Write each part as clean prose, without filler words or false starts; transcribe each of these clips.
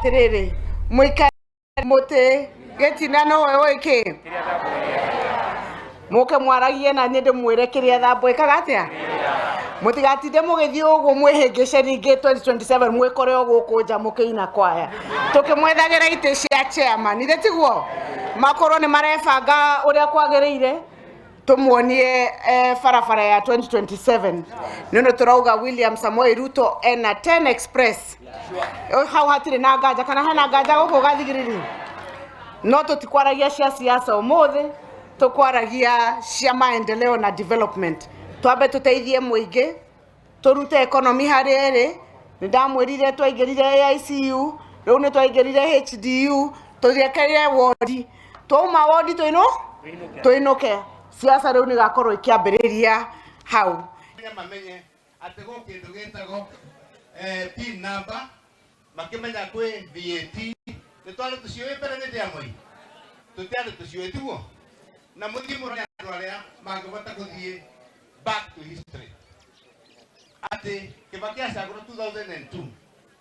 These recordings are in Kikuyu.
Atĩrĩrĩ, mũikare mũtĩ gĩtina nĩwe ũĩ kĩ mũke mwaragie na niĩ ndĩmwĩre kĩrĩa thambo ĩkaga atĩa. Mũtigatinde mũgĩthiĩ ũguo mwĩhĩngĩce ningĩ 2027 mwĩkore o gũkũ nja mũkĩina kwaya tũkĩmwethagĩra itĩ cia chairman. Ithe tiguo makorwo nĩ marebanga ũrĩa kwagĩrĩire, tũmuonie barabara ya 2027 nĩ ũndũ tũrauga William Samoei Ruto ena 10 express. Hau hatirĩ na nganja, kana hena nganja gũkũ gathigiriri? No tũtikwaragia cia siasa ũmũthĩ, tũkwaragia cia maendeleo na development. Twambe tũteithie mũingĩ, tũrute economy harĩa ĩrĩ. Nĩ ndamwĩrire twaingĩrire AICU, rĩu nĩ twaingĩrire HDU, tũrĩekerire wodi, twauma wodi tũinũ tũinũke. Siasa rĩu nĩ igakorwo ikĩambĩrĩria hau. Arĩa mamenye atĩ gwĩ kĩndũ gĩtagwo PIN number, makĩmenya kwĩ VAT, nĩ twarĩ tũciũĩ mbere hĩndĩ ya Moi? Tũtiarĩ tũciũĩ, tiguo? Na mũthiĩ mũrore andũ arĩa mangĩhota gũthiĩ back to history atĩ Kibaki acagũrwo 2002,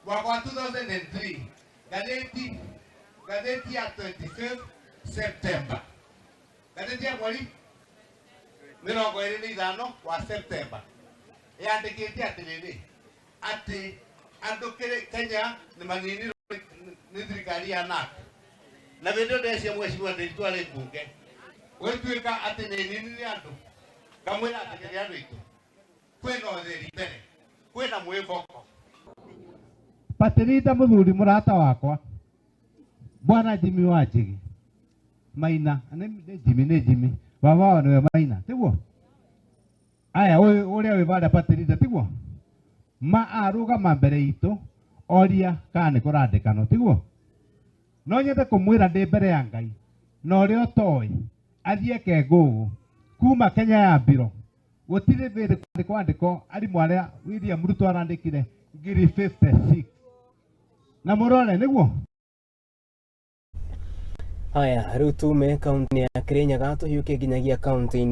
mwaka wa 2003, ngathĩti ya 25 September, ngathĩti ya mweri 25 wa September yandĩkĩte atĩrĩrĩ, atĩ andũ Kenya nĩ maninirwo nĩ thirikari ya NARC. Na hĩndĩ ĩyo ndecia mheshimiwa Ndiritu arĩ mbunge, gwĩtuĩka atĩ nĩ ninire andũ. Ngamwĩra atĩrĩrĩ, andũ aitũ, kwĩna ũtheri mbere, kwĩna mwĩboko. Patirita mũthuri mũrata wakwa, bwana Jimmy wa Njigi Maina, nĩ nĩ Jimmy, nĩ Jimmy baba wao nĩwe Maina, tiguo? Aya, ũyũ ũrĩa wĩ varĩa Patirita, tiguo? Ma arũgama mbere itũ oria kana nĩ kũrandĩkanwo, tiguo? No nyende kũmwĩra ndĩ mbere ya Ngai na ũrĩa ũtoĩ athiĩ eke ngũgũ kuma Kenya ya mbiro, gũtirĩ hĩndĩ kwandĩkwo arimũ arĩa William Ruto arandĩkire 56,000 na mũrore nĩguo. Haya, rĩu tume kaunti-inĩ ya Kirinyaga tũhiũke nginyagia kaunti-inĩ